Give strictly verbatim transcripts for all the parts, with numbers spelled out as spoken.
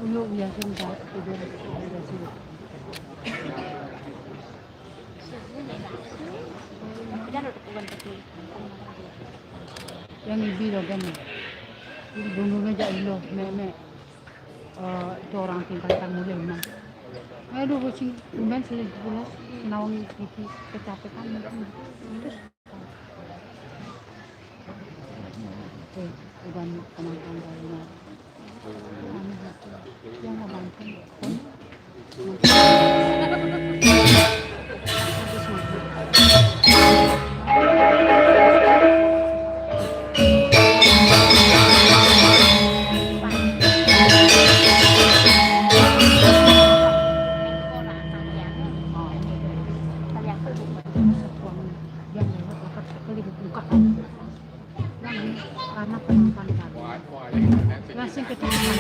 Lu ya sing tak tidur. Yang ibi lo kan. Ibi dulu aja ilo, mek, mek. Eh, itu orang tinggal tamu dia, nah. Aduh, kucing, tumben sih, pulas, nawang gitu, kecapean gitu. Terus, eh, udah makan, makan, makan. Yang lewat, buka. Yang ini karena penampakan kami. Langsung ke depan.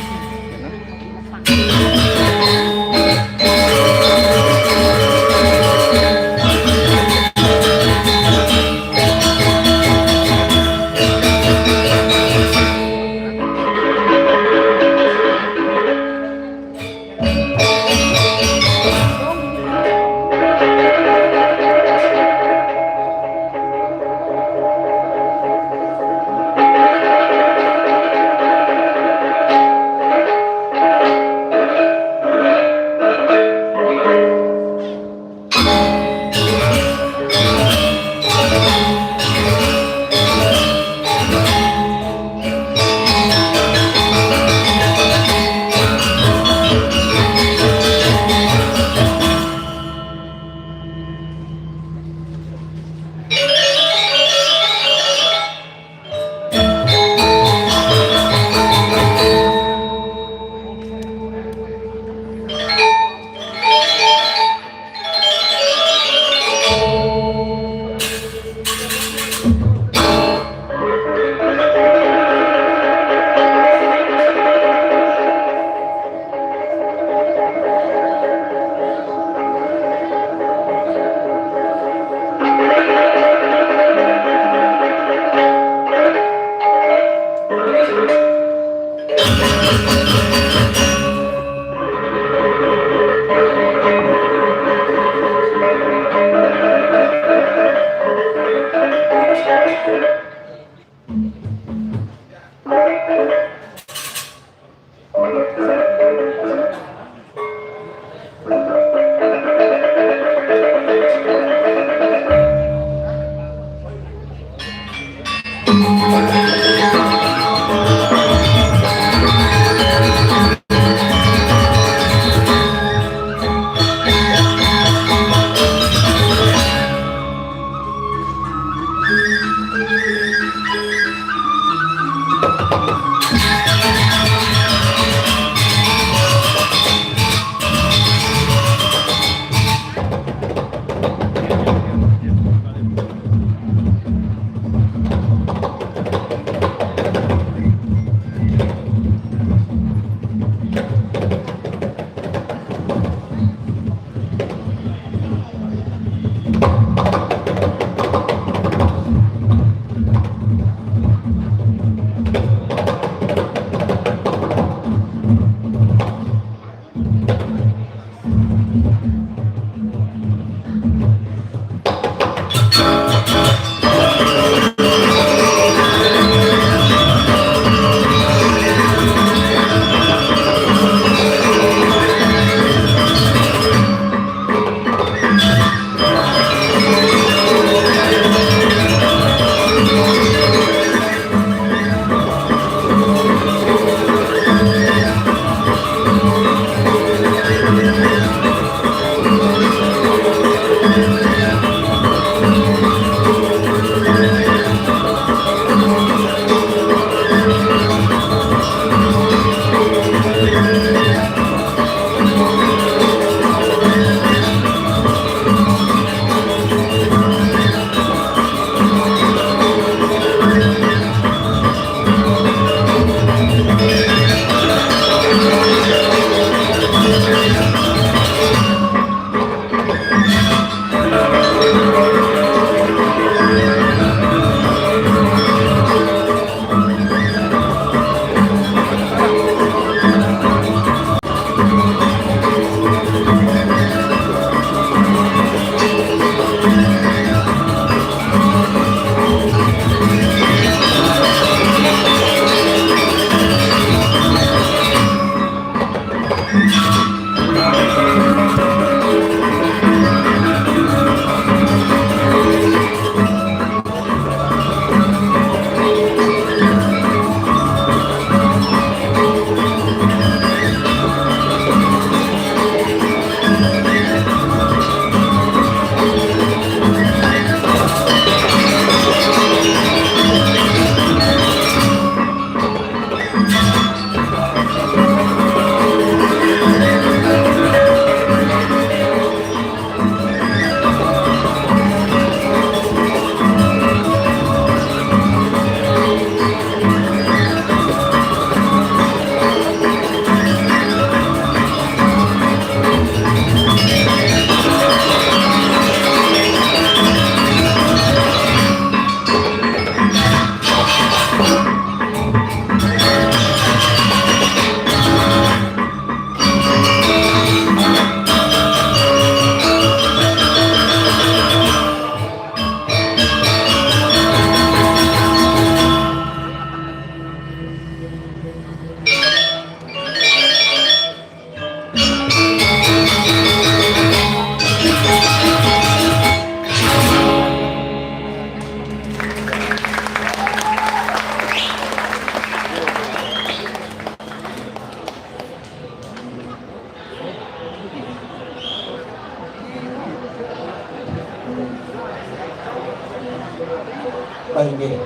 Inggih.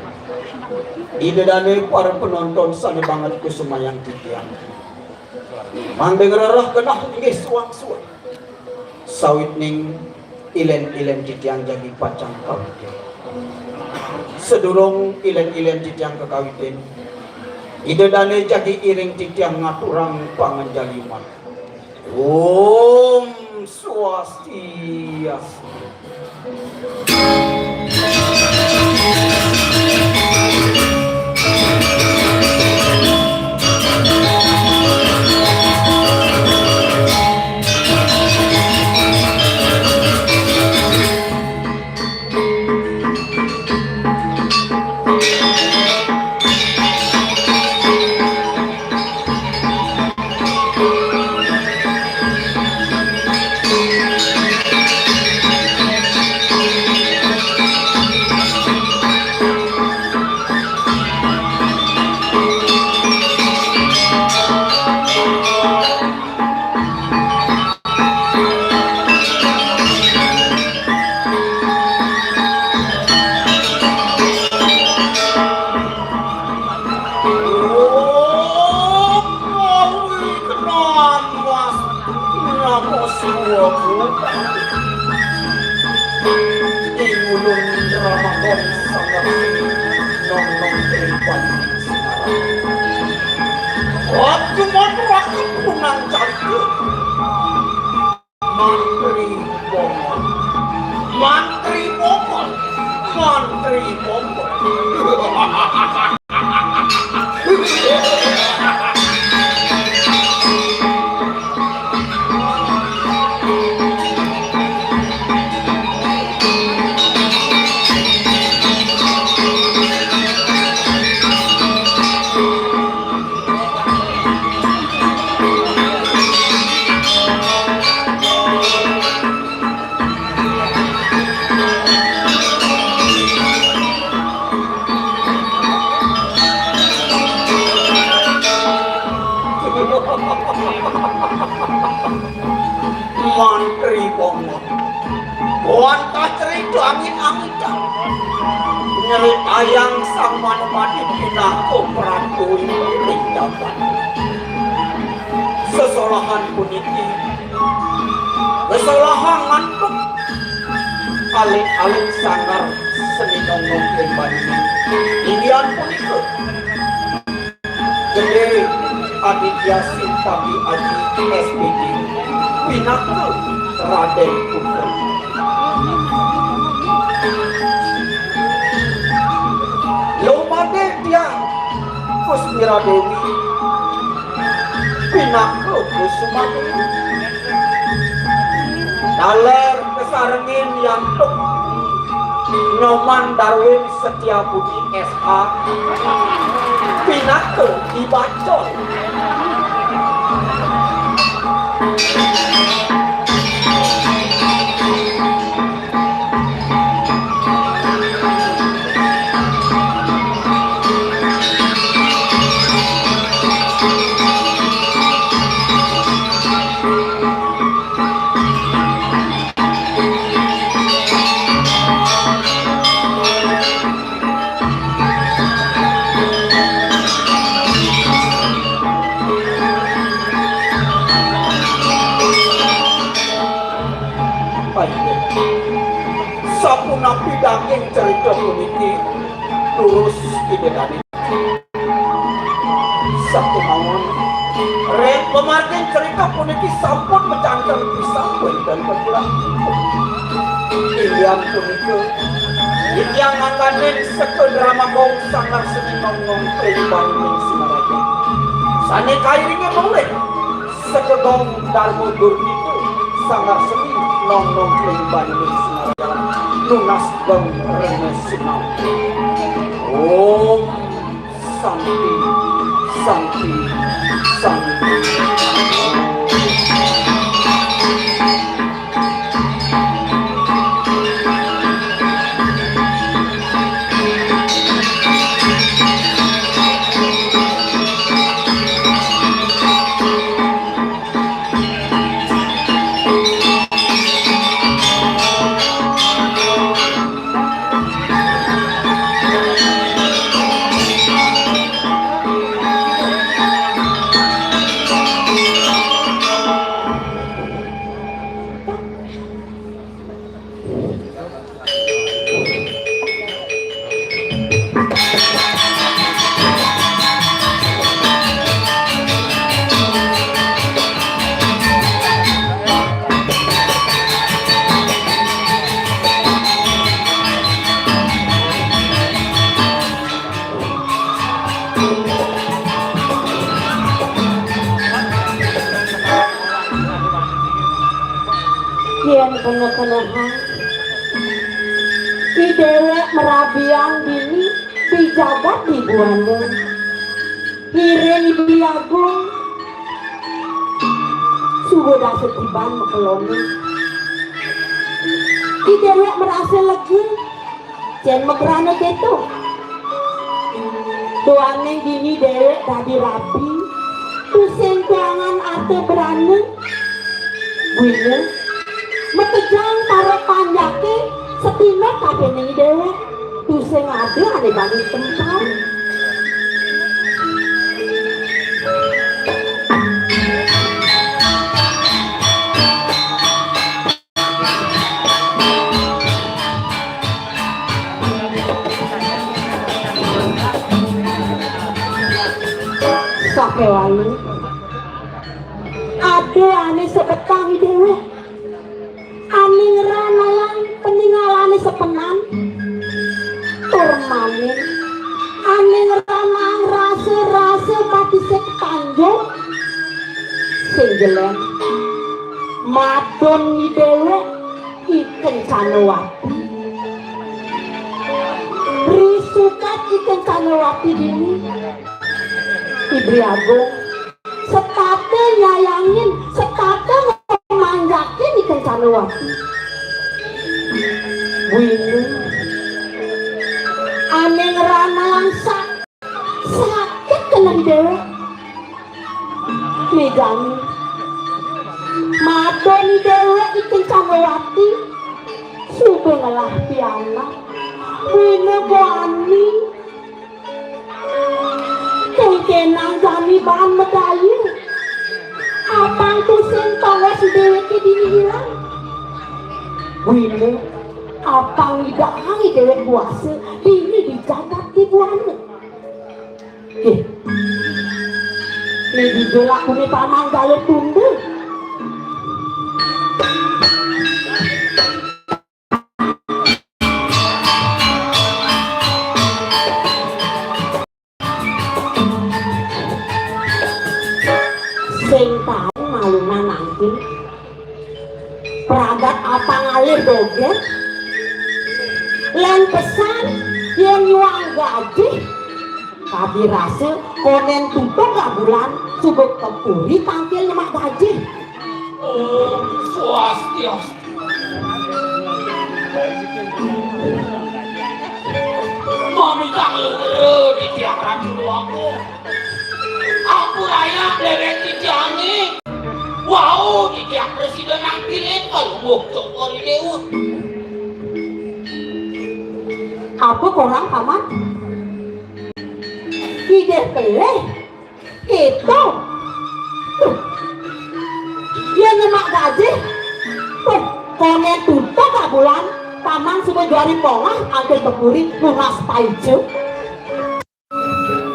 Ida dane para penonton sane banget kusumayang titiang. Mangda ngrereh genah inggih suang-suang. Sawitning ilen-ilen titiang jagi pacang kawitin. Sedurung ilen-ilen titiang kakawitin, Ida dane jagi iring titiang ngaturang panganjali manah. Om Swastiastu. Om Awi Kenang Wastu Namo Siwa Buta. Ing ulun Ramadan sangat sini nong-nong kelipan Semarang. Waktu mandrake punang cantik. Mantri Bongol. Mantri Bongol. Mantri Bongol. Mantri Bongol. Wantah cerita angin-angitan. Nyritayang Sang Manumadi pinaka pratu ing dapan. Sesolahan puniki, sesolahan ngantuk. Alit-alit sanggar seni nongkrong ing bandi. Inggih punika. Gede Aditya Simpati Aji S P D pinaka Raden Putra. Lumade Diah Kusmira Dewi pinaka Kusuma Dewi. Taler kasarengin Yantuk Nyoman Darwin Setia Budi S A pinaka Ki Bacol. Sapunapi daging cerita puniki, terus Ida Dane. Sapunawan, ring pamargin cerita puniki sampun macanten pisan wénten pepulangipun. Inggih punika, titiang ngangganin seka drama gong Sanggar Seni Nongkrong ring Bandung Singaraja. Sané kairinga malih seka gong Darma Durmita Sanggar Seni Nongkrong ring Bandung Singaraja. Nunas gong rena sinau. Om Santi, Santi, Santi. Kene-kenehan. I déwék merabian dini di jagat di buana. Ngiring I Beli Agung. Suba dasa tiban makelonné. I déwék merasa lega. Jén magrana kéto. Duaning dini déwék dadi rabi, tusing kuangan arta brana. Buina, makejang para panjaké satinut kapining déwék, tusing ada ané bani tempal. Sakéwala ada ané sebetang I déwék. Ané ngranayang paningalané sepenan. Tur malih ané ngranayang rasa-rasa pati sing tanjung. Sing jelén. Madon I déwék I Kencanawati. Risukat I Kencanawati dini. I Beli Agung setata nyayangin, setata manjakin I Kencanawati. Buina ané ngranayang sak-, sakit keneh I déwék. Né jani madon I déwék I Kencanawati suba ngelah pianak. Buina bani. Kénkénang jani baan madaya. Apang tusing tongos I déwéké dini ilang. Buina apang nyidang I déwék kuasa dini di jagat di buana. Ih. Né dija lakuné Paman Galuh Tunda. Sing paling malunan angkin. Pragat apang alih dogén. Lén pesan yén nyuang gajih. Kadi rasa konén tutuk kabulan suba ka puri tangkil nyemak gajih. Om Swastiastu. Mamitang lugra titiang Ratu Déwa Agung. Ampurayang déwék titiangé. Wau titiang prasida nampilin Palungguh Cokor I Déwa. Apa korang, Paman? Idih pelih. Kéto. Tuh. Yén nyemak gajih. Tuh, konén tutuk kabulan, Paman suba jari pongah angkil ka puri nunas paica.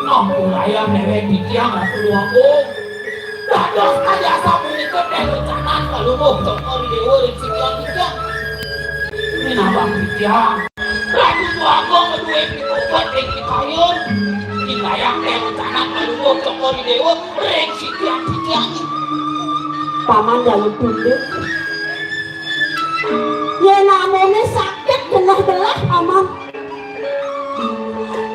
Ampurayang déwék titiang Ratu Déwa Agung. Dados kadi asapunika té wecanan Palungguh Cokor I Déwa ring titiang titiang. Minabang titiang. Ratu Déwa Agung madué pikobet ring pikayun. Indayang té wecanan Palungguh Cokor I Déwa ring titiang titiang. Paman Galuh Tunda. Yén amoné sakit genah gelah, Paman.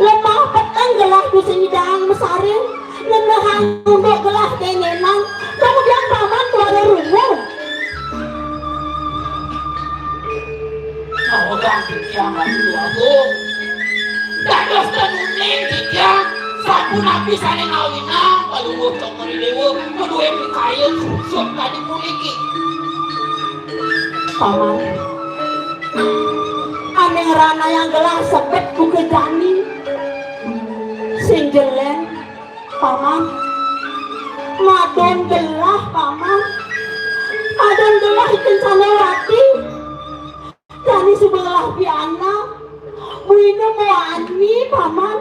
Lemah peteng gelah tusing nyidang masaring, ngenehang unduk gelah kénénan, kemudian Paman tuara rungu. Awegang titiang Ratu Agung. Dados ten uning titiang, sapunapi sané ngawinang Palungguh Cokor I Déwa madué pikayun sungsut kadi puniki. Paman. Ané ngranayang gelah sebet buka jani. Sing jelén, Paman. Madon gelah, Paman. Madon gelah I Kencanawati. Jani suba ngelah pianak. Buina muani, Paman.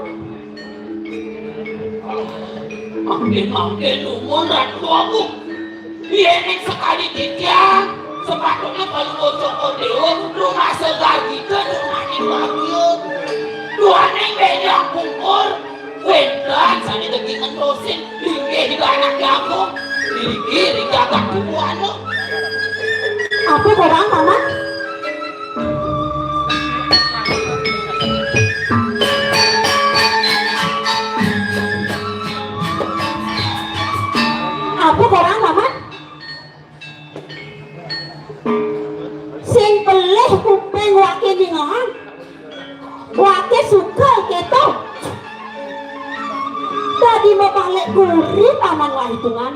Mangkin-mangkin dumun Ratu Agung. Yéning sakadi titiang, sepatutné Palungguh Cokor I Déwa rumasa gargita dumaning bagia. Duaning bénjang pungkur, wénten sané dadi ngentosin linggih Ida Anaké Agung, linggih ring jagat di buana. Apa korang, Paman? Apa korang, Paman? Sing pelih kuping waké ningehang. Waké suka kéto. Dadi mabalik kuri Paman waitungan.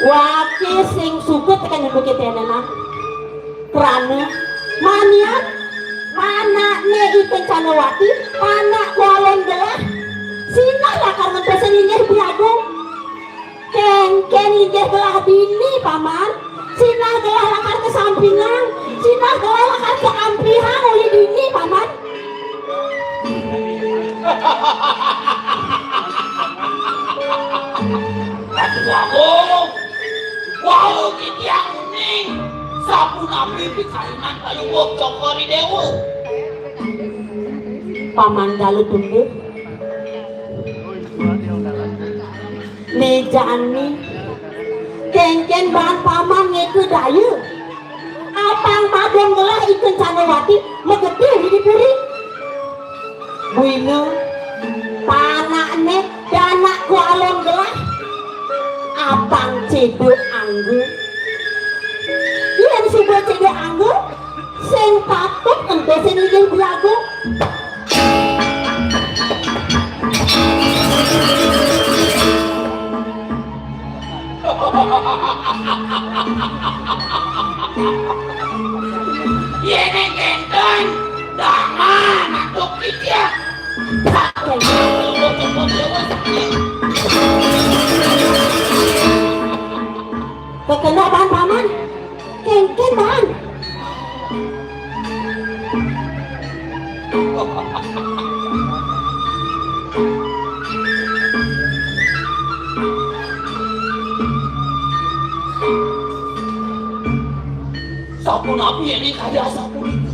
Waké sing suka tekén ibu kéto nénan. Krana manian anakné I Kencanawati, anak kualon gelah. Sinah lakar ngentosin linggih Bli Agung. Kénkén linggih gelah dini, Paman. Sinah gelah lakar kasampingang. Sinah gelah lakar kaamplihang uli dini, Paman. Aduh, wau. Wau titiang uning. Sapunapi pikayunan Palungguh Cokor I Déwa? Paman Galuh Tumbuh. Né jani, kénkén baan Paman ngéka daya. Apang madan gelah I Kencanawati magedé di puri. Buina, panakné anak kualon gelah. Apang céda angga. Yén suba céda angga, sing patut ento sing inggih belagu. Yén kénten, dangan antuk titiang. Kekena baan Paman. Kénkén baan. Sapunapi yén kaya sapunika?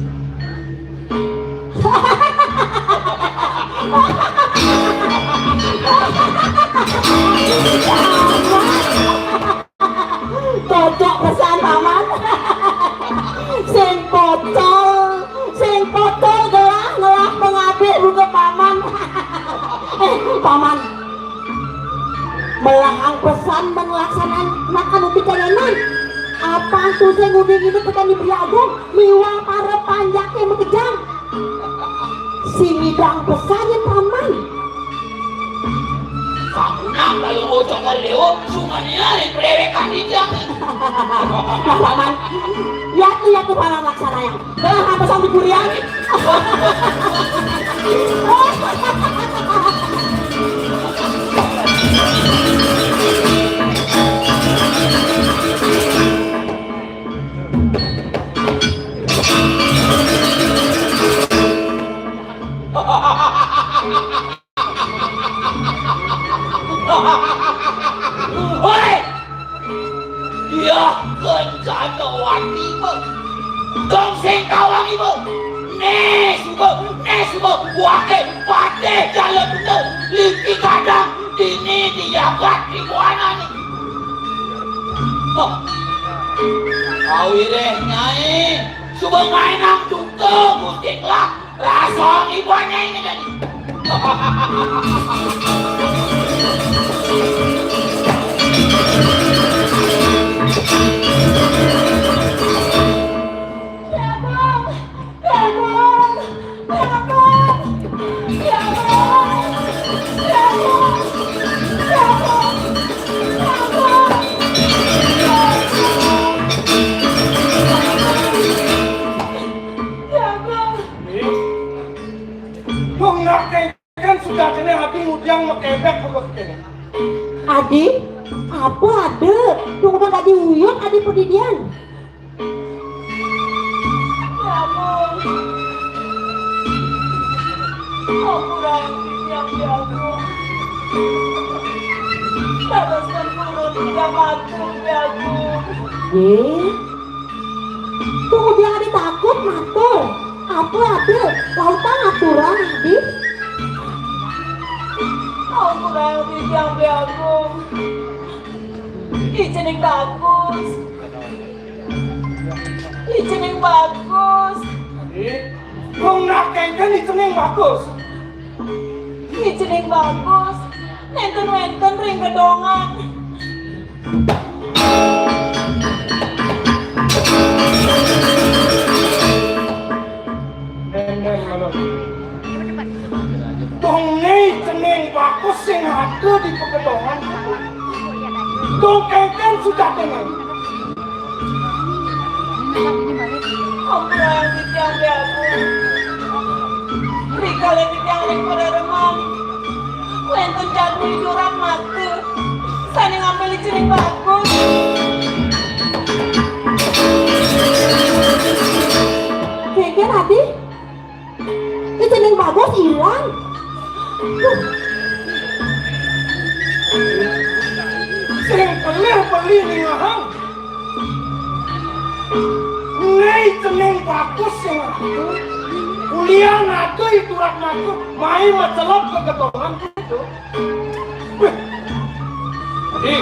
Cocok pesan, Paman. Sing pocol, sing pocol gelah ngelah pangabih buka Paman. Eh, Paman. Melahang pesan men nglaksanakaken upicayanan. Apang tusing uning indik tekén Bli Agung miwah para panjaké makejang. Sing ngidang pesan yén Paman. Sapunang Palungguh Cokor I Déwa, sumanian ring padéwékan titiang. Nah, Paman. Yatu, yatu, Paman laksanayang. Lah, apa sampai kurian? Hoi! Yah Kencanawati, ba. Gong sing kawang iba. Né suba, né suba, waké patih jala bener. Liki kadang dini di jagat di buanané. Hah. Awiréh Nyai, suba maenang duka Gusti Kelah. Rasong ibuan Nyai né jani. Dong nak kan sudah kéné adi ngudiang makebek buka kéné. Adi, apa ada? Dong udah adi uyut, adi padidian. Ya ampun. Ampun, Rani, yang jago. Teruskan turun tidak patuh, jago. Yé. Tunggu dia ada takut, matur. Apa ada? Lautan aturan, Adi. Ampun, Rani, yang jago. Ijening bagus. cening bagus. Adi, mung nak kéngkén I Cening Bagus? I Cening Bagus nénten wénten ring gedongan. Nénten, Malem. Dong né I Cening Bagus sing ada di pagedongan. Dong kéngkén sujatinné. Ampura titiang, Dé Agung. Rikala titiang ring parereman, wénten jadma I Duratmaka sané ngambil I Cening Bagus. Kéngkén, Adi? I Cening Bagus ilang. Sing pelih-pelih ningehang. Né I Cening Bagus sing ada. Ulian ada I Duratmaka mai macelep ka gedongan kéto. Wéh. Adi.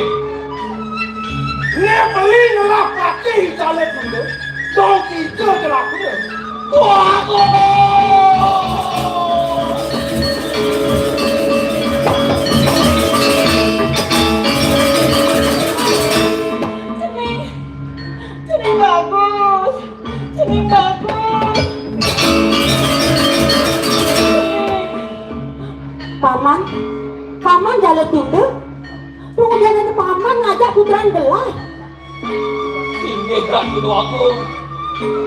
Né beli ngelah patih jalé bunda. Dong kija jelakuné. Wah, Cening, Cening Bagus. Cening Bagus. Paman, Paman jalé tunda. Kemudian ada Paman ngajak putran gelah. Inggih, Ratu Agung.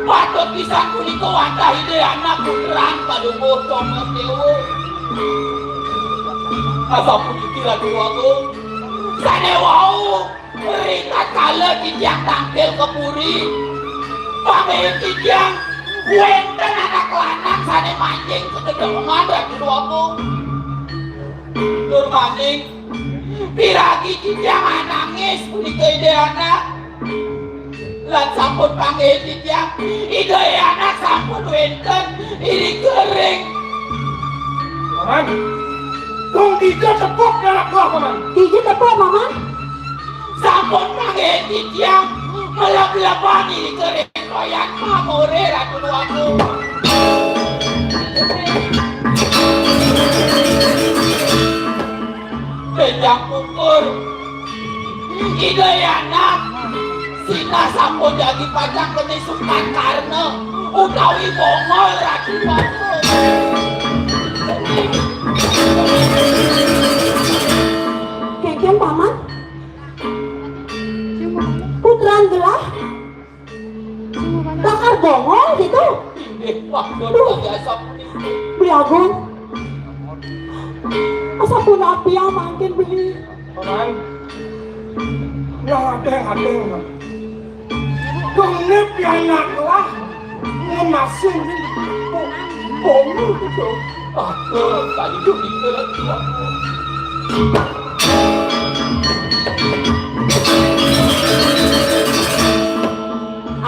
Patut pisan punika wantah Ida anak putran paduka Cokor Déwa. Asapuniki, Ratu Agung. Sané wau Ritatkala titiang tangkil ka puri, pamit titiang wénten anak lanang sané manjing ka gedongan Ratu Agung. Tur maning, piragi titiang anangis punika Ida anak. Lan sampun panggih titiang, Ida anak sampun wénten irika ring. Paman, dong dija tepuk anak buah, Paman. Dija tepuk, Paman. Sampun manggihin titiang meleb-leban irika ring Loyan Mamuré, Ratu Déwagung. Bénjang pungkur. Ida anak, sinah sampun jagi pacang keni Sutan Karna utawi Bongol, Ratu Déwagung. Kénkén, Paman. Putran gelah lakar Bongol gitu. Inggih, wah, duh, biasa. Beli Agung. Asapunapi mangkin beli. Paman. Nah, adéng, adéng. Genep ya anak lah. Ngemasin. Bongol gitu. Aduh, tadi tuh gitu lagi.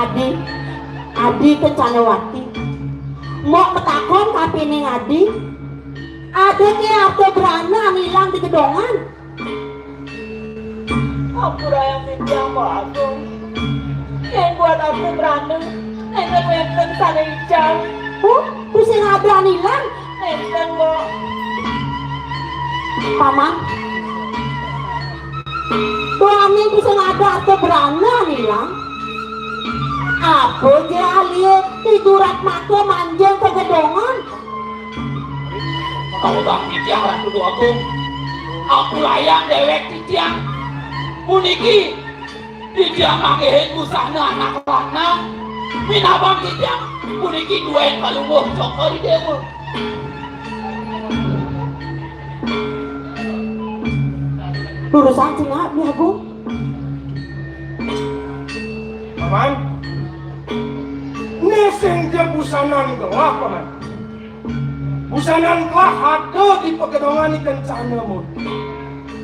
Adi, Adi Kencanawati. Mok matakon kapining Adi. Ada ké arta brana anu ilang di gedongan. Ampurayang titiang, Mbok Agung. Yén buat arta brana, nénten wénten sané ical. Oh, tusing ada anu ilang? Nénten, Mbok. Paman. Duaning tusing ada arta brana anu ilang. Apa ja alie I Duratmaka manjing ka gedongan? Kaudang titiang Ratu Déwagung. Akulayang déwék titiang. Puniki titiang manggihin busana anak lanang. Minabang titiang puniki duén Palungguh Cokor I Déwa. Lurusang cingak, Beli Agung. Paman. Né sing ja busanan gelah, Paman. Busanan gelah ada di pagedongan I Kencana Murti.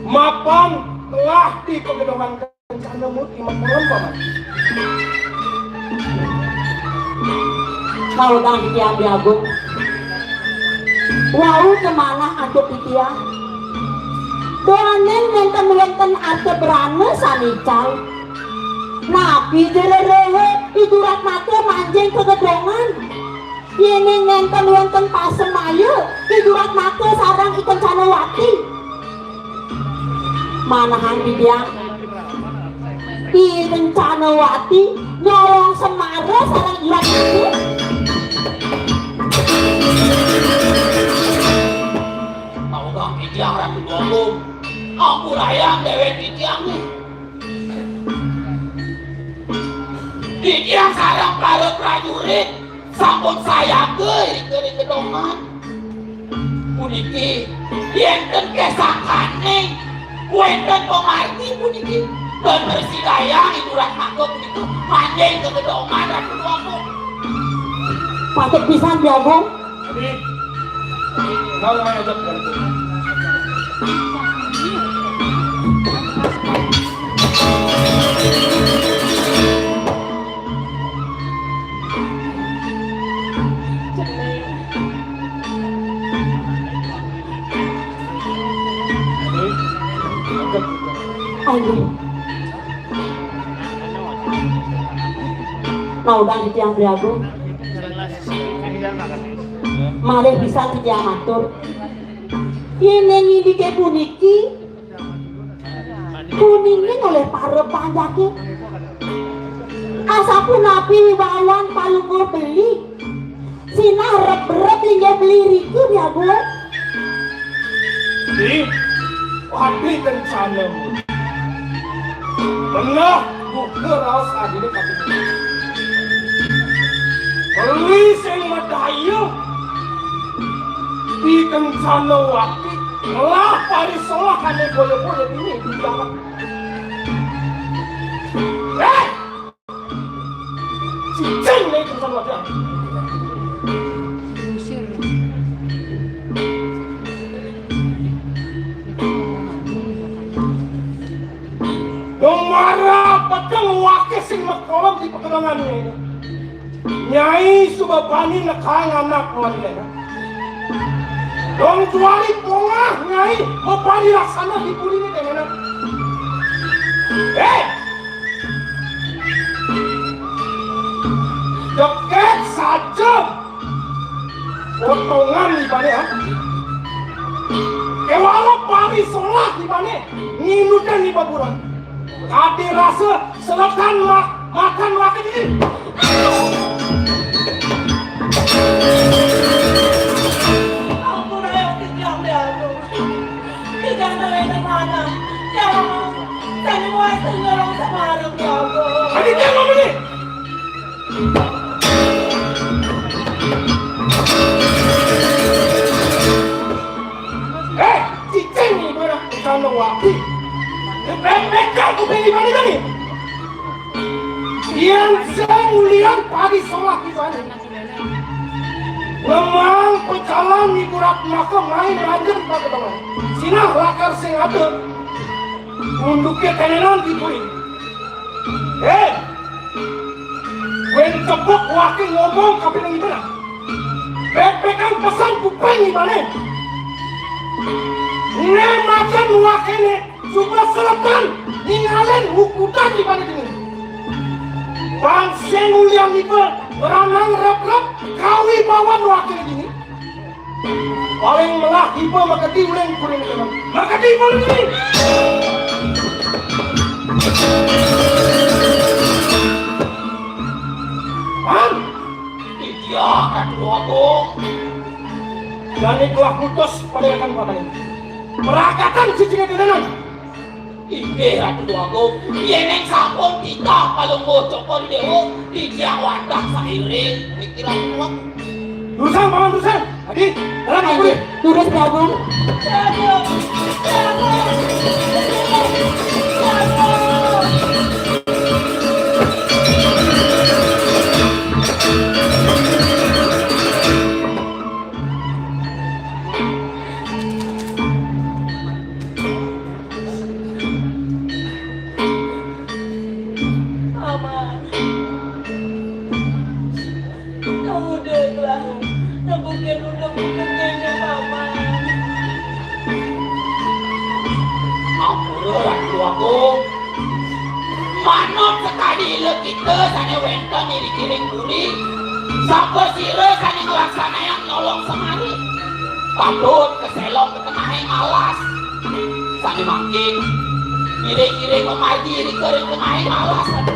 Mapan gelah di pagedongan Kencana Murti makulon, Paman. Kaudang titiang Beli Agung. Wau kemanah antuk titiang. Duaning nénten wénten arta brana sané ical. Napi jero rewe I Duratmaka manjing ka gedongan? Yéning nénten wénten pasemaya I Duratmaka sareng I Kencanawati. Manahang titiang, I Kencanawati nyolong semara sareng I Duratmaka. Maogang titiang Ratu Agung, ampurayang déwék titiang. Titiang sareng para prajurit sampun sayaga ring, ring gedongan. Puniki, yénten kesakaning, wénten pamargi puniki, tan mrasidayang I Duratmaka punika manjing ka gedongan Ratu Déwa Agung. Patut pisan, Déwa Agung. Adi, kau main aja. Ayo. Nah, udah di tiang Beli Agung. Malih pisan titiang matur. Yén ning indike puniki, kuningin olih para panjaké. Asapunapi wibawan Palungguh Beli, sinah rep-rep linggih Beli rika, Beli Agung. Ih, pati kencana. Beneh buka raos adine kaki. Beli sing madaya. Di kencana wati ngelah parisolah ane boya-boya dini di jalan. Eh! Cicing nih kencana wati. Dong marah peteng wake sing mekolom di pekelangan ini. Nyai suba bani nekang anak malian. Dong juari pongah nyai mapani laksana di puri ini dengan. Eh! Deket saja. Potongan ibane, ha? Kewala parisolah ibane nginutan iba buran. Kade rasa selekan ma-, makan makan ini. Ampun, ayo, kejam deh aku. Kejam deh, mana? Ya, saya mau nyolong sama Arab, ya Allah. Ini dia ngomong nih. Eh, cicing nih, mana? Bukan lelaki. Bebek aku pilih mana tadi? Yang saya mulian pagi sholat di mana? Memang pecalang ibu rat maka main ranjang pada teman. Sinah lakar sing ada. Unduke tenenan di kuwi. Eh, wen tepuk wake ngomong kapining ibana. Bebekan pesan kuping ibane. Ne macan wakene suba selepan ningalen ukutan ibane dini. Bang sing ulian iba ranang rep-rep kawi bawan wakene dini. Paling melah iba makati uling kuring kanan. Makati iba uling kuring. Pan, iya, Ratu Agung. Jani telah putus pada akan patani. Perakatan cicingnya di dalam. Inggih, Ratu Agung, yéning sampun titah Palungguh Cokor Déwa, titiang wantah sairing niki, Ratu Agung. Durusang, Paman, durusang. Adi, jalan, Agung. Durus, Agung. Paman. Kamu duduklah. Nebukin udah bukan kayaknya Paman. Ampun, Ratu Agung. Manut sakadi ila kita sané wénten iring-iring buri, sapa sira sané nglaksanayang nyolong semari? Patut kaselong tengahing alas. Sané mangkin, iring-iring mamargi irika ring tengahing alas, aduh.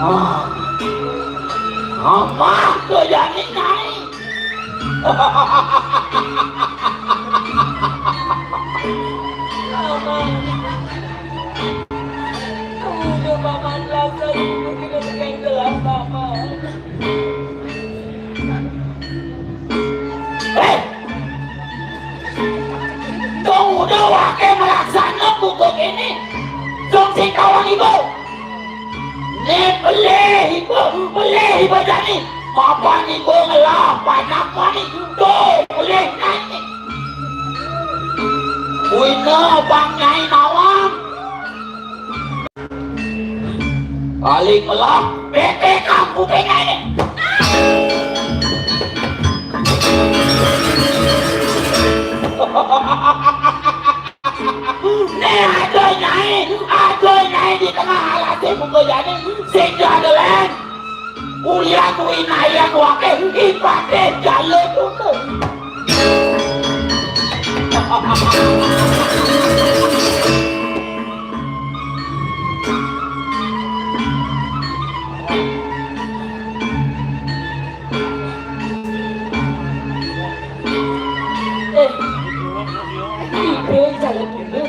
Ah, apa tu jadi naik? Udah paman rasa ibu kita sekian jelas, paman. Eh! Dong udah waké malaksana buka kéné. Dong sing tawang ibu. Né pelih ibu, pelih ibu jani. Mapan ibu ngelah panak mani. Tuh, pelih nyai. Wina bang nyai nawang. Paling melah, bete kampung pengen. Né ada nyai, ada nyai di tengah alasé muka jani, sing ada lén. Ulian winayan waké ibaté jala tunda. Eh, ibu jala tunda.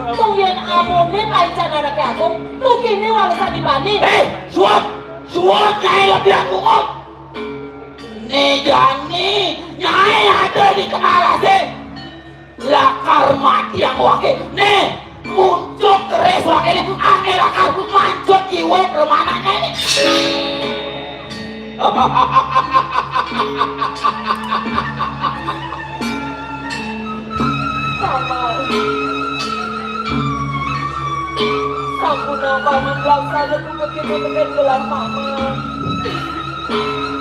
Mung yén amoné paican anaké agung, mungkiné walesan dibanding. Eh, suwut, suwut nyai lebih aku. Né jani nyai ada di tengah alasé. Lakar mati yang waké. Né, muncuk keris waké né. Ané lakar mancut jiwa permananya ini. Paman. Sampun paman laksana tugas kita tekén gelah paman.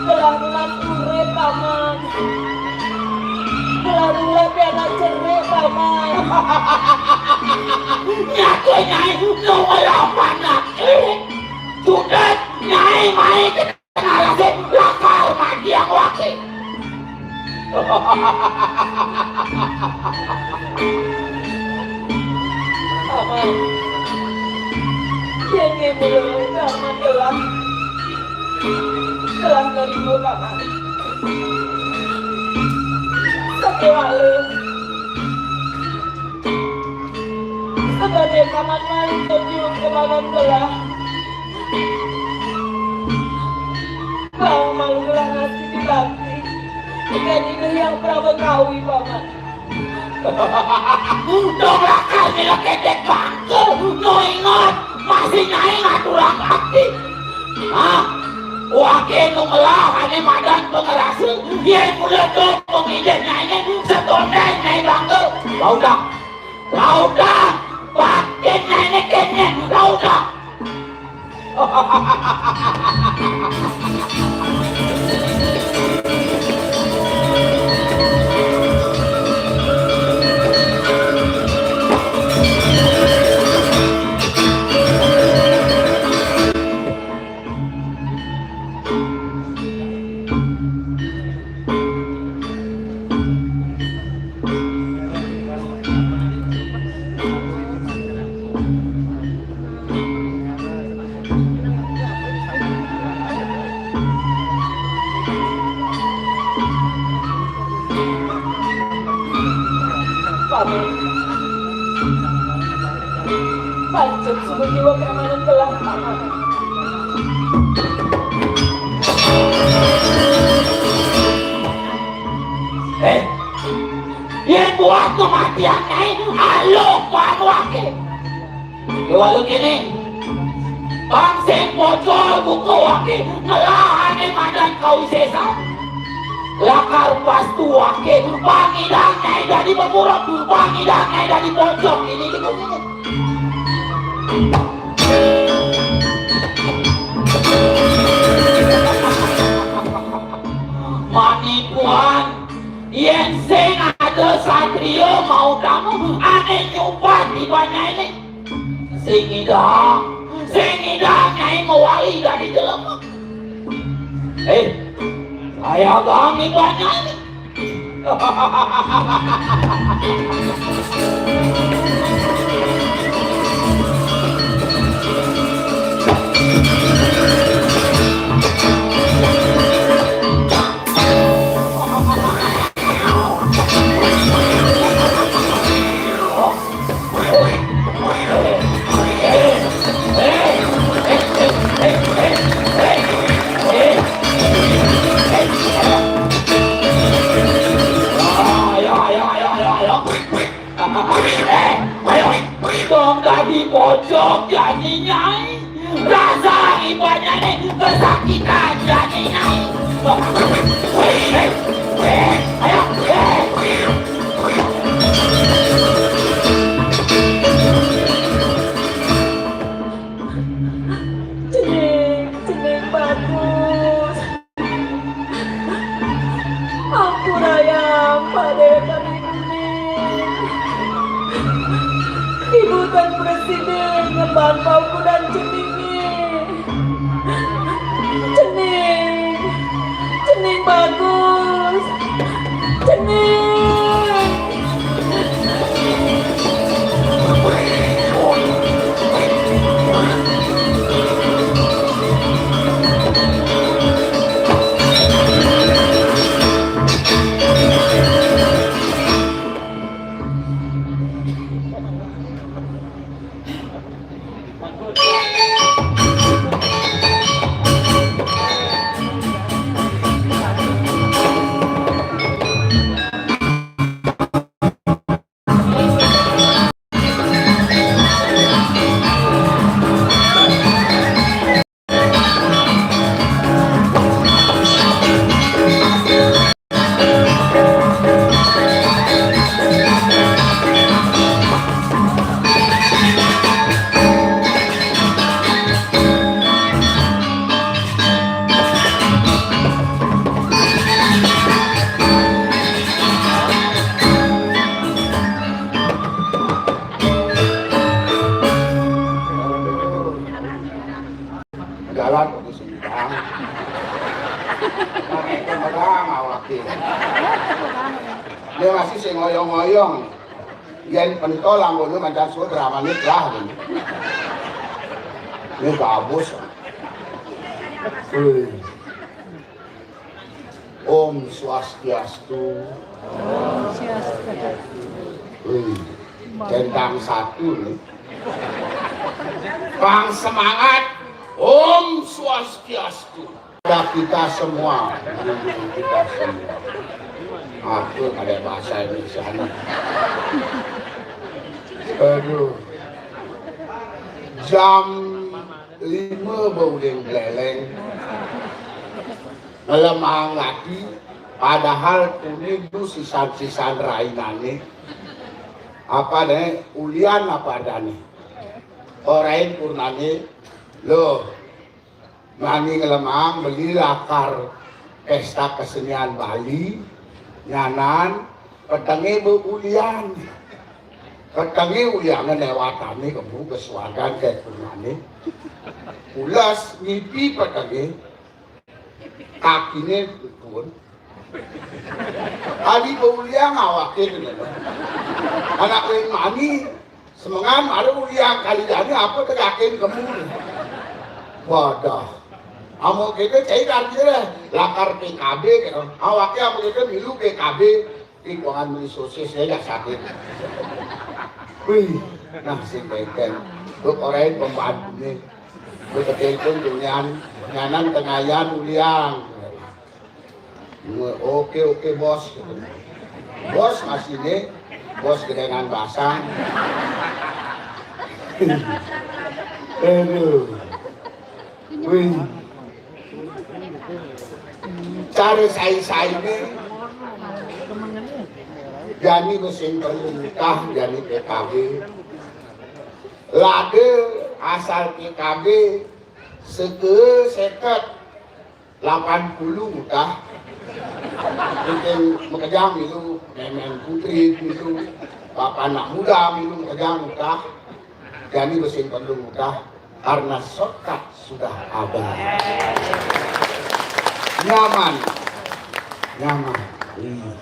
Gelah nunas urip paman. Gelah nunas pianak cerik paman. Nyatu nyai nunggu lapan laki. Sudah nyai mai ke Ngarasé lakar mati yang waké. Paman, yén ibu paman gelah, gelah dari ibu paman. Sakéwala. Sebagai paman malu terjun ke dalam gelah. Bang malu gelah nasi diganti. Ikan ini yang Prabu Kawi, paman. Dong lakar mila kedek bangku, no ingat, masih nyai ngaturang bakti. Hah? Waké nu ngelah ané madan pangrasa, yén mula to pangidih nyainé, setondén nyai bangga. Laudang. Laudang. Bakti nyainé kéné, laudang. Paman. Pancen suba jiwa keamanan gelah, paman. Eh, yén buat kematian Nyai, alok panuake. Kéwala kéné, pang sing pocol buka waké, ngelah ané madan kawisésan. Lakar pastu waké, pang nyidang Nyai dadi beburuk, pang nyidang Nyai dadi pocong, ini gitu. Manipuan, yén sing ada satria mau tamu, ané nyubat di banyak ini. Sing ngidang, sing ngidang Nyai mawali dadi jelema. Eh, saya gang di banyak ini. Ayo, ayo, ayo, ayo, ayo. Eh, ayo. Dong dadi pojok jani Nyai. Rasa ibanya nih kesakitan jani Nyai. Eh, eh, ayo. Eh. Cening, cening bagus. Ampurayang, Pak Déwa Tabi Kuning. Ibu tan presiden ngebang paukuran ceningé. Cening, cening bagus. Cening. Jalan aku sendiri. Nah, itu megang awak dia. Dia masih sing ngoyong-ngoyong. Yén pentol anggona mancan suwé berapa menit lah. Ini gabus. Wih. Om Swastiastu. Wih. Centang satu nih. Pang semangat. Om Swastiastu. Kepada kita semua, guru-guru kita semua. Aku ada bahasa Indonesia nih. Aduh. Jam lima bauling beleleng. Ngelemang lagi, padahal kuning tu sisan-sisan rainané. Apa né, ulian apa adané. Orain purnané, loh, mani ngelemang beli lakar pesta kesenian Bali, nyanan, petengé beulian. Petengé uliané lewatané kemu kesuargan kayak purnané. Pules ngipi petengé, kakiné pun. Adi beuliang awaké kéné. Anak lain mani, semengan ada uliang kali jani apa tegakin kemu. Wadah. Amun kita cai artinya lakar P K B gitu. Awaké amun kita milu P K B, lingkungan beli sosis ya sakit. Wih, nah si Beken. Lu orain pembantunya. Bos telepon tuh nyan, nyanan tengayan uliang. Oke, oke, bos. Bos masih nih, bos gedengan basang. Aduh. Wih. Cara sai-sai nih. Jani mesin perintah, jani P K B. Lade asal P K B seke seket, delapan puluh udah. Mungkin mekejang itu, memen putri itu, bapak anak muda itu mekejang udah. Jani mesin perlu udah, karena shortcut sudah ada. Nyaman. Nyaman. Iya.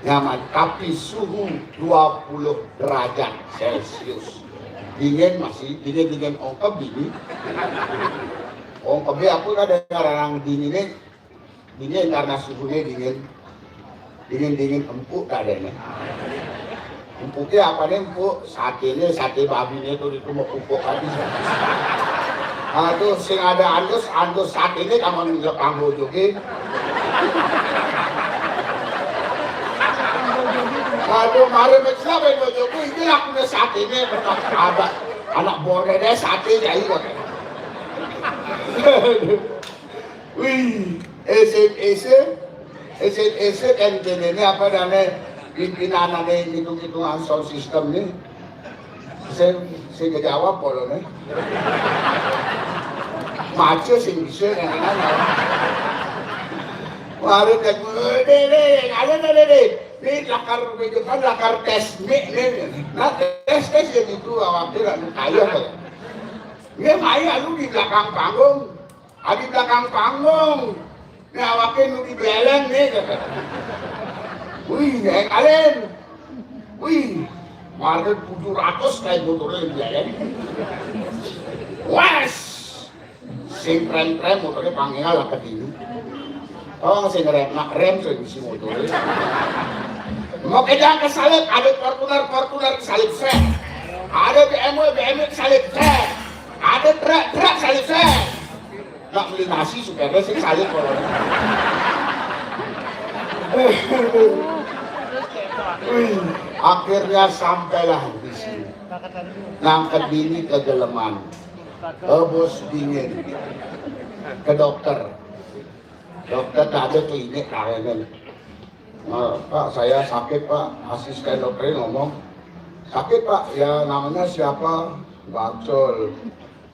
Nyaman, tapi suhu dua puluh derajat Celcius. Dingin masih, dingin-dingin ongkeb ini. Ongkeb apa kadang orang dingin ini? Dingin karena suhunya dingin. Dingin-dingin empuk keadaannya. Empuknya apa nih empuk? Satenya, sate babinya tuh itu mau pupuk habis. Ah, tuh sing ada antus, antus satenya kamu lekang bojoke. Aduh, mari mencela ben bojoku, ini aku udah satenya, ada anak bornya deh sate jadi kok. Wih, S M S, S M S kan kene ini apa namanya pimpinan ada hitung-hitungan sound system nih. Sing, sing kejawab polone. Maca sing bisa kan. Baru kan, deh, deh, ada, deh, deh, deh. Ini lakar, itu kan lakar tes mic nih. Nah, tes, tes ya gitu, awaknya nggak kaya kok. Dia main lu di belakang panggung. Adi belakang panggung. Nih awake nu di beleng nih. Wih, naik kalian. Wih, warga tujuh ratus kayak motornya di beleng. Wes. Sing krem-krem motornya panggilnya lah ke diri. Oh, sing rem, nak rem saya bisi motornya. Mau kejang ke salib, ada Fortuner, Fortuner ke salib saya. Ada B M W, B M W ke salib saya. Ada truk, truk salib saya. Nak beli nasi supaya sing salib kalau. Wih, akhirnya sampailah di sini. Ngangkat bini ke geleman. Ke bos dingin. Ke dokter. Dokter tak ada klinik layanan. "Nah, Pak, saya sakit, Pak." Asisten dokter ngomong, "Sakit, Pak? Ya, namanya siapa?" Bacol.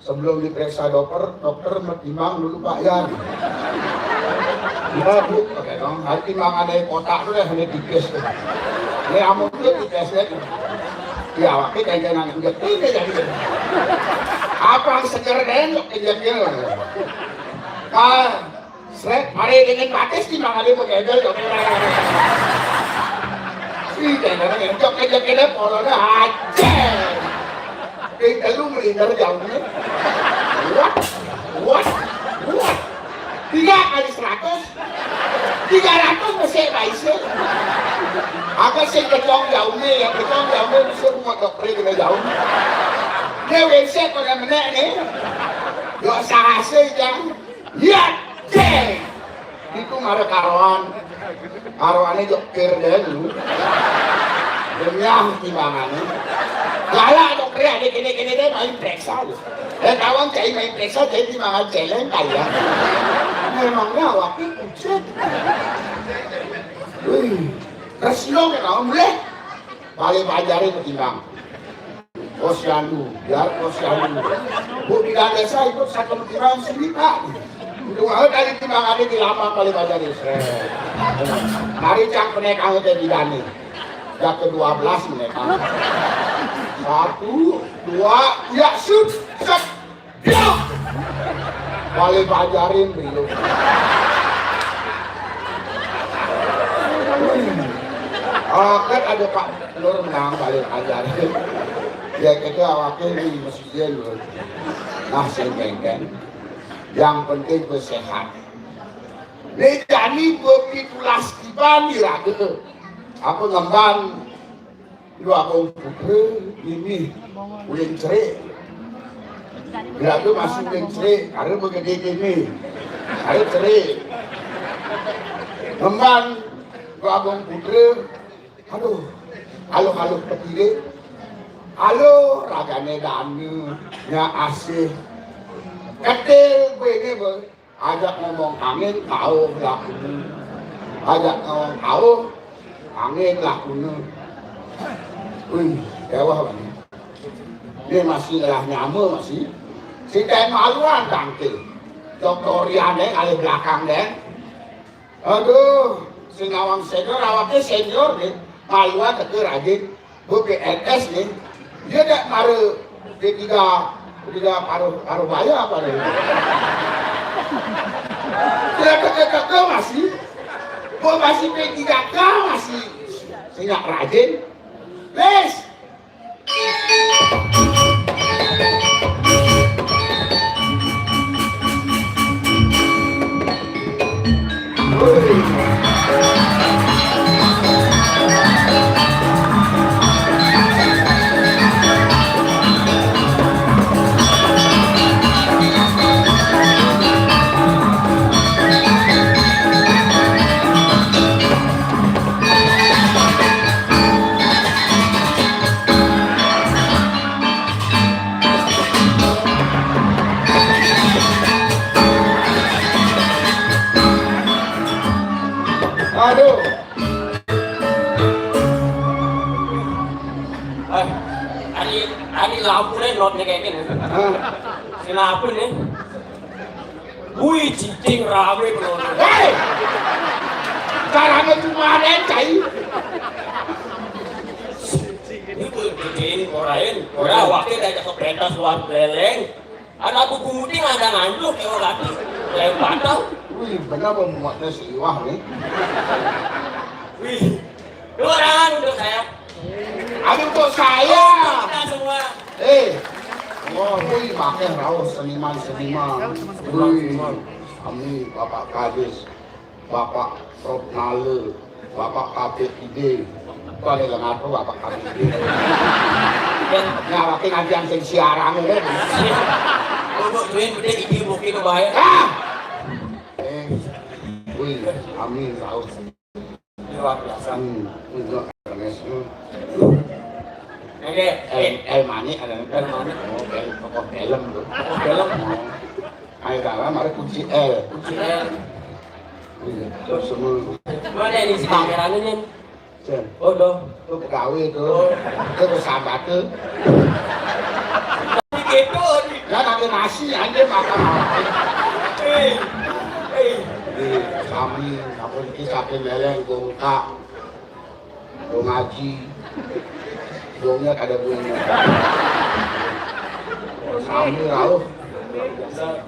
Sebelum diperiksa dokter, dokter metimbang dulu, Pak, ya. Iya, Bu, pakai dong. Hari timbangan dari kotak tuh deh, ini tipis tuh. Ini amun tuh tipis ya. Ya, waktu kayak nang injek ini jadi. Apa yang seger deh, injek ini. Ah, Sret, mari dengan batis di mana dia begedel dong. Ih, jangan yang jok aja kena polona aja. Kita lu melingkar jauhnya. What? What? What? Tiga kali seratus. Tiga ratus masih baisnya. Aku sih kecong jauhnya, ya kecong jauhnya bisa buat dokter kena jauh. Dia W C pada menek nih. Gak usah hasil jangan. Iya, jeng. Itu mara karoan. Karoane jok kir deh lu. Renyah timbangane. Galak jok kir, ada kene-kene deh main preksa lu. Eh, kawan cai main preksa, jadi timbangan celeng kaya. Memangnya awaknya kucet. Wih, terus lo kawan boleh. Balik ajarin ketimbang. Posyandu, biar posyandu. Bu, di desa ikut satu ketimbang sini, Pak. Itu mau dari timbangan di lama kali baca desa. Mari cang penek anggota di dani. Yang kedua belas menek. Satu, dua, ya, shoot, set. Ya. Balik ajarin dulu. Ah, kan ada Pak Nur menang balik ajarin. Ya, kita awaknya di masjid dulu. Nah, sing kengkeng. Yang penting gue sehat. Ini jani gue pitulas kiban di raga. Apa ngemban? Lu abang putra ini ulin cerik. Lagu masih ning cerik, karena begede gini. Karena cerik. Ngemban Agung Putra. Aduh, aluh-aluh ketirik. Aluh ragane dana nya asih. Ketil gue ini, Boy. Ajak ngomong angin, kauh lakune. Ajak ngomong kauh, angin lakune. Wih, kewah banget. Ini masih lah nyama masih. Si Ten maluan tangkil. Doktorian deh, kali belakang deh. Aduh, si Nawang senior, awaknya senior deh. Maluan teke rajin. Bu P N S nih, dia tak para P tiga, P tiga paruh, paruh baya apa nih? Dia keke-keke masih, bu masih P tiga K masih, sehingga rajin. Les. Aduh. Eh, hari, hari lampu nih, not nih kayak gini. Hah? Kenapa nih? Wih, cicing rame penonton. Hei! Caranya cuma ada yang cai. Ini tuh cicing, korain. Ora, wakil diajak ke pentas luar beleng. Ada aku gunting, ada nganjuk, kayak orang lagi. Kayak patah. Wih, benar mau muatnya si Iwah nih. Wih, dorangan untuk saya. Aduh, kok saya? Kita semua. Eh, oh, wih, pakai raus seniman-seniman. Wih, kami Bapak Kadis, Bapak Prof Nale, Bapak K P I D. Kok ada yang ngatur Bapak K P I D? Yang ngawakin aja yang sing siaran, ya. Untuk duit gede, ini mungkin bahaya. Ah! Eh, wih, amin, raus. Luar biasa. Hmm, enggak, Ernesto. Oke, El, eh, El Manik ada. El Manik. Oh, El, tokoh film tuh. Tokoh film. Oh. Ayo, dalam ada kunci L. Kunci L. Iya, terus semua. Mana ini si kameranya, Nyen? Sen. Oh, doh. Itu pegawai itu. Oh. Itu bersahabat tuh. Gitu. Ya, nanti nasi aja makan. Hei. Hei. Di kami, aku ini sakit leleng, gongkak. Wong ngaji, wongnya kada bunyi. Sami rauh.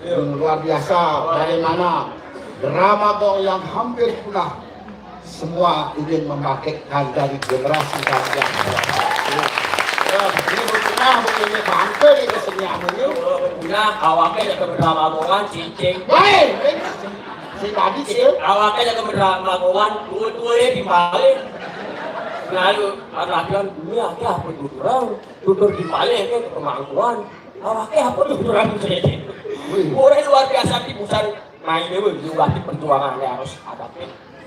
Hmm, luar biasa. Bagaimana drama gong yang hampir punah, semua ingin membangkitkan dari generasi ke generasi. Ya, ini berpunah, begini bangke ini kesenian ini. Punah, awaknya ada drama gongan, cicing. Woi, ini si tadi sih. Awaknya ada drama gongan, tua-tua ya di balik. Lalu, latihan, ini ada apa tuh orang? Tutur di balik, kan, kemangkuan. Awaknya apa tuh orang? Wih. Orang luar biasa, di busan main dia, wih, di waktu perjuangan ya harus ada.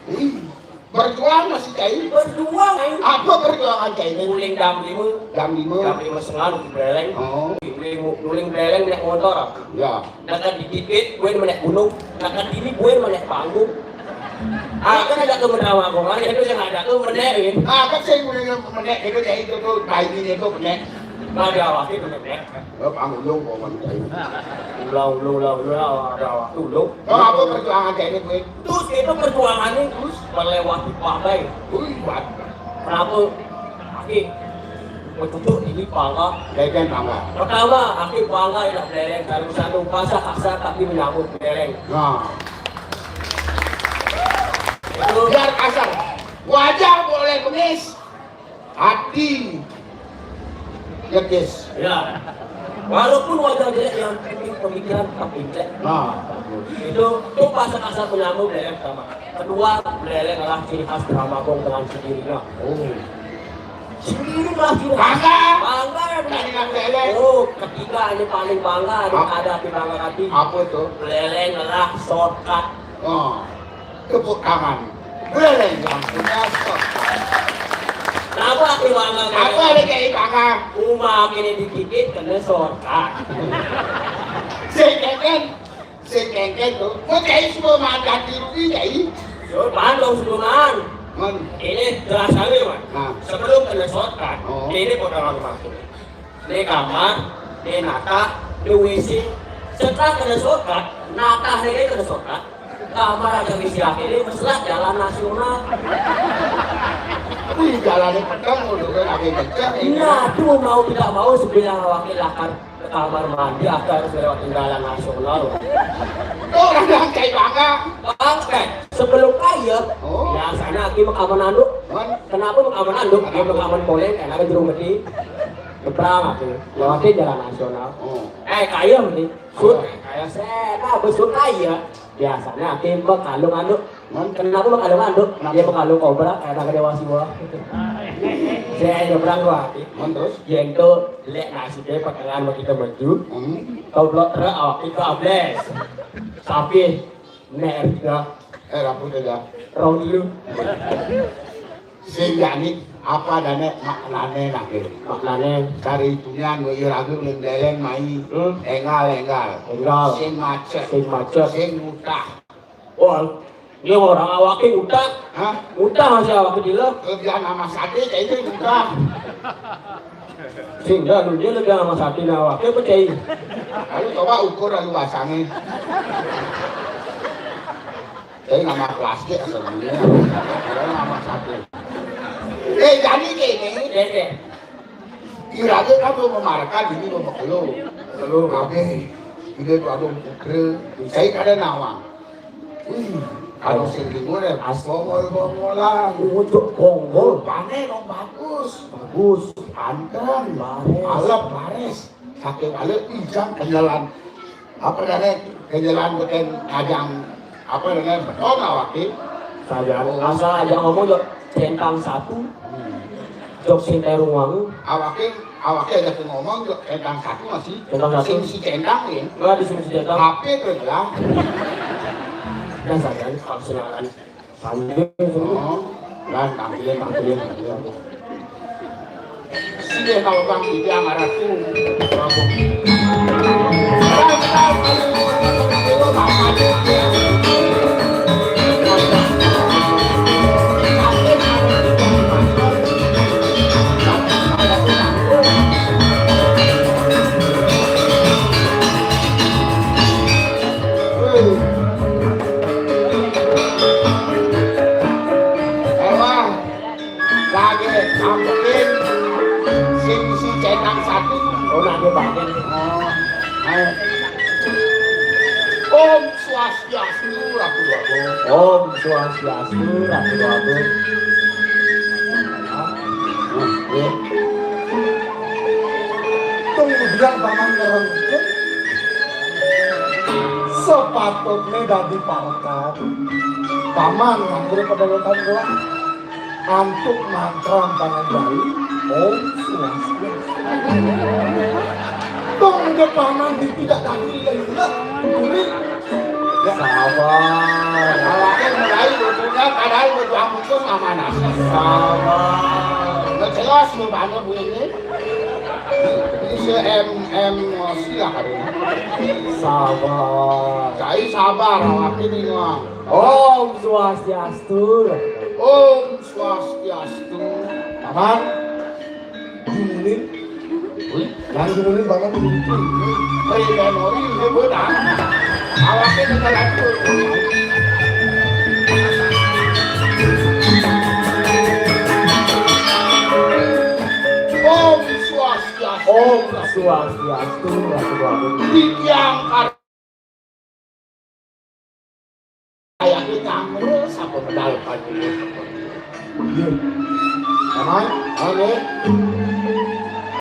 Wih. Berjuang masih cai? Berjuang, aing. Apa perjuangan cai ini? Guling jam lima. Jam lima. Jam lima setengah, nuju beleng. Oh. Guling, guling beleng, naik motor. Ya. Dekat di titik, gue menek gunung. Dekat ini, gue menek panggung. Ah, kan ada ke menawang, kok, kan? Itu yang ada tuh menek, ya. Ah, kan saya mulai menek, itu, ya, itu tuh, timing itu menek. Nah, di awal itu menek. Lo panggung, kok, kan? Ulang, ulang, ulang, ulang, ada waktu, ulang. Lo apa perjuangan kayak ini, gue? Terus itu perjuangannya terus melewati pagai. Wih, kuat. Kenapa? Aki, betutuk ini pangga. Legen pangga. Pertama, aki pangga yang belereng, kalau satu pasang kasar tapi menyambut belereng. Nah. Itu biar kasar. Wajah boleh bengis, hati gedes. Ya. Walaupun wajah jelek, yang penting pemikiran tetap intelek. Nah, bagus. Itu, itu bahasa kasar penyambung ya, yang pertama. Kedua, belereng adalah ciri khas drama gong dengan sendirinya. Oh. Sini lah, sini. Bangga. Bangga ya, Bang? Tadi nang leleng. Oh, ketiga ini paling bangga, ada, apa? Ada di bangga hati. Apa tuh? Leleng lah shortcut. Oh. Tepuk tangan. Leleng yang punya shortcut. Kenapa aku bangga? Apa ada kayak bangga? Uma kini dikikit kena shortcut. Saya kan Sing kengken tuh, kok cai semua makan di rugi cai? Yo, pan dong sebelum man. Man. Ini jelas kami, man. Nah. Sebelum kena shortcut, oh, ini potongan rumah ini. Ini kamar, ini natah, ini W C. Setelah kena shortcut, natah ini kena shortcut. Kamar ada W C ini, mesra jalan nasional. Wih, jalannya petang, udah kan, ada kencang, ini. Nah, tuh mau tidak mau sebelah wakil akan Kamar mandi ada harus lewat jalan nasional. Tuh, orang bilang cai bangga. Bangke. Sebelum kaya, oh, biasanya aki makaman anduk. Hah? Kenapa makaman anduk? Dia makaman poleng, karena ke jeruk gede. Nyebrang aku. Lewatin jalan nasional. Oh. Eh, kaya nih. Sud, kaya saya, nah, besut kaya. Biasanya aki makalung anduk. Man? Kenapa makalung anduk? Kenapa? Dia makalung kobra, kayak naga dewa siwa. Saya nyebrang dua hati. Man, terus? Yang itu, lek nasibnya pertengahan mau kita maju. Hmm. Toblok truk, awak kita ables. Tapi, nek R tiga. Eh, rapuh aja. Rong dulu. Sing jani, apa dane maknane nake? Maknane? Cari tunyan, wa iragu, ngendelen, mai. Hmm. Enggal, enggal. Enggal. Sing macet. Sing macet. Sing utah. Wah, ini orang awake utah. Hah? Utah masih awake gila. Lebihan sama sate, kayak itu utah. Sehingga dunia lebihan sama sate, nah, awake apa, cai? Lalu coba ukur lalu basangnya. Cai nama plastik asal dunia. Kalau nama sate. Eh, jadi kayak ini. Dek, dek. Iraga kan belum memarekan, ini belum mekelu. Belum. Oke. Ini tuh ada putra. Saya kada nawang. Wih, kalau sing timur ya, as- bongol-bongolan. Untuk bongol. Pane dong bagus. Bagus. Anteng. Bares. Alep, bares. Saking alep, ijang kenyelan. Apa namanya? Kenyelan beken ajang, apa namanya? Beton awake. Saja. Oh. Asal aja ngomong, jok centang satu. Hmm. Jok sing terung wangu. Awake, awake aja ngomong, jok centang satu masih. Centang satu. Sing si centang ya. Enggak, di sini si centang. H P tuh lah. Dan saja kalau sinyal kan. Sambil, sambil. Oh, lan tampilin, tampilin, tampilin. Sini kalau bang, dia marah tuh. Lagi tampilin sing si centang satu. Oh, lagi banyak. Oh, ayo. Om Swastiastu, Ratu Agung. Om Swastiastu, Ratu Agung. Nah, iya. Kemudian paman ngerengkut. Sepatutnya dadi parekan. Paman nganggur pada wetan gelang. Antuk mantra pangan Bali. Om Swastiastu. Tong depanan di tidak tadi lelula. Duri. Ya. Sabar. Awake mulai butuhnya padahal butuh ampun sama nasi. Sabar. Nggak jelas lu banget bunyinya. Ini si M M sila kali ini. Sabar. Cai sabar, awake bingung. Om Swastiastu. Om Swastiastu. Paman, Jumulin. Wih, yang Jumulin banget. Beri memori, ini buat apa? Awake negara itu. Om Swastiastu. Om Swastiastu, Ratu Agung. Di tiang Kayaknya nyampe sampai pedal pagi. Iya. Aman? Oke.